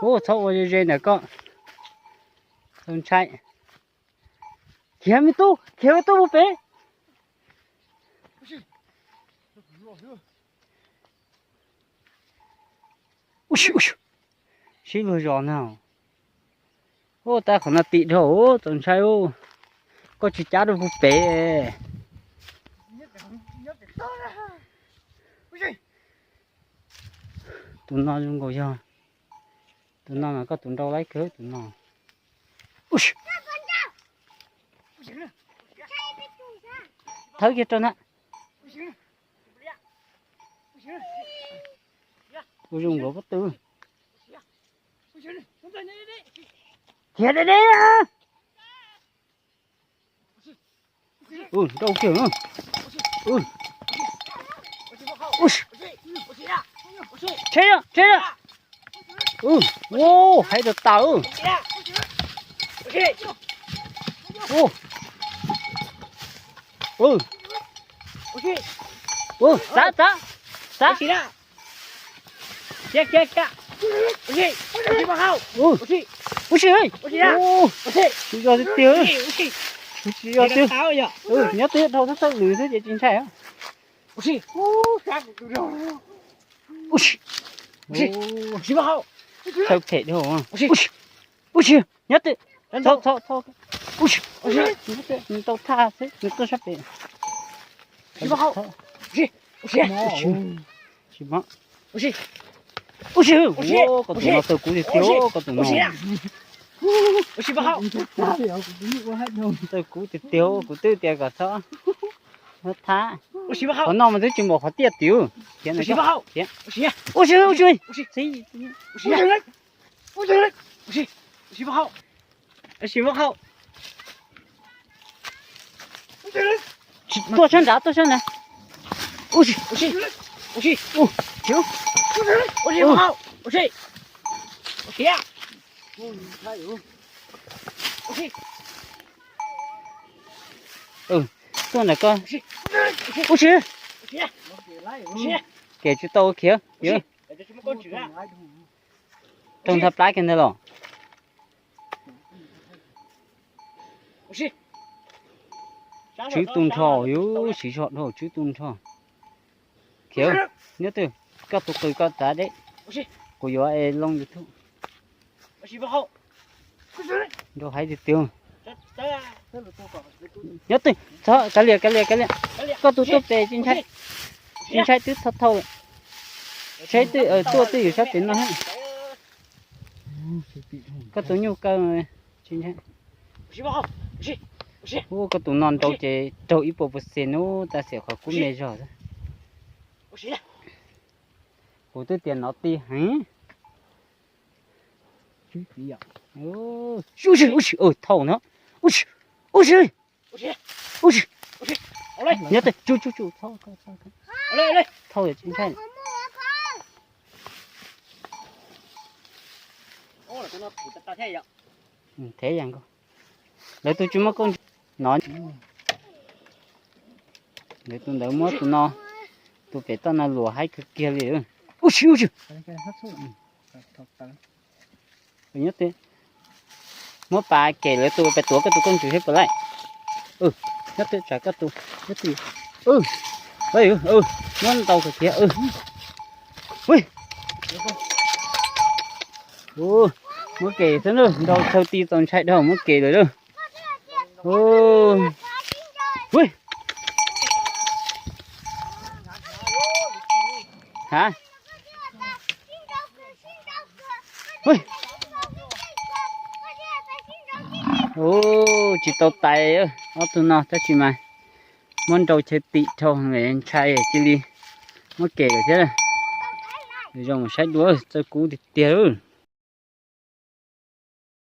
Ub, txhob ua ze ze ntawm koj, txaus ntshai. Khiav me tub, khiav me tub mus pem. Ub, sib luag zos no. Ub, tab qhov no tim dhau, txaus ntshai ub. Koj tsis cab rau puag pem. Tus no zoo nkaus yog, tus no mas koj tus nrau laib kawg tus no. Thawb kiag rau na. Ua zoo nkaus pob tw. Khiav deb deb. Nrau kiag. Tsheb, tsheb. Hais rau tas. Xav, xav, xav. Ub si, tsis yog tiag tiag. Tsis yog tiag. Nyob twb dhau thawj thawj lwm xwb ces tsis ntshai. Ub si, thaw phem dhau. Ub si, nyob twb, txhob, txhob, txhob. Nws tau thaj xwb, nws tuaj sab pem. Tsis mob. Ub si, koj tus no tawg kub tiag tiag, koj tus no. Tawg kub tiag tiag, kuv twb tias kom txhob thab. Qhov no mas twb tsis npaum qhov tiaj tiag. Khiav, khiav. Ub si, ub si. Tuaj sab nrad, tuaj sab nrad. Tuaj ntawm koj. Ub si, kem tsis tau khiav. Raug nthab plab kiag ntag los. Tswb tu nrho, yus siv zog dhau tswb tu nrho. Khiav, nyob twg, koj tus qws koj txav deb, kuv yuav es loo YouTube. Nrau haiv tiag tiag. Nyob twg, txhob kav liam, kav liam, kav liam. Koj tus tuaj pem tsis ntshai, tsis ntshai twb thau thau lawm. Saib twb tuaj twb yus sab pem no. Koj tus nyuj kaw tsis ntshai. Ub, koj tus no nrau ces raug ib puas percent nub, tab sis qhov kub me zog xwb. Kuv twb tias nov ti heev. Ub si, ub si, thauj no. Ub si, ub si, ub si. Nyob twg, tsu tsu tsu, thauj, thauj, thauj. Thauj tsis ntshai. Thev yam nkaus. Lawv tus tsis muaj koj no. Lawv tus ntawd muab tus no, tus pem toj no luam haib kawg kiag li. Ub si, ub si. Nyob twg, muab pas kem lawv tus pem tuav koj tus koj ntsis thiab puas laij. Nyob twg tsam koj tus, nyob twg. Muab ntau kawg kiag. Muab kem xwb na, nrau chaw ti txaus ntshai dhau, muab kem lawm lauj. Ha, tsis tau tais ob tug no tab sis mas muab nrau chaw tim dhau, ntshai cia li muab kem lawm thiab. Zoo mus saib dua, txawj kub tiag tiag.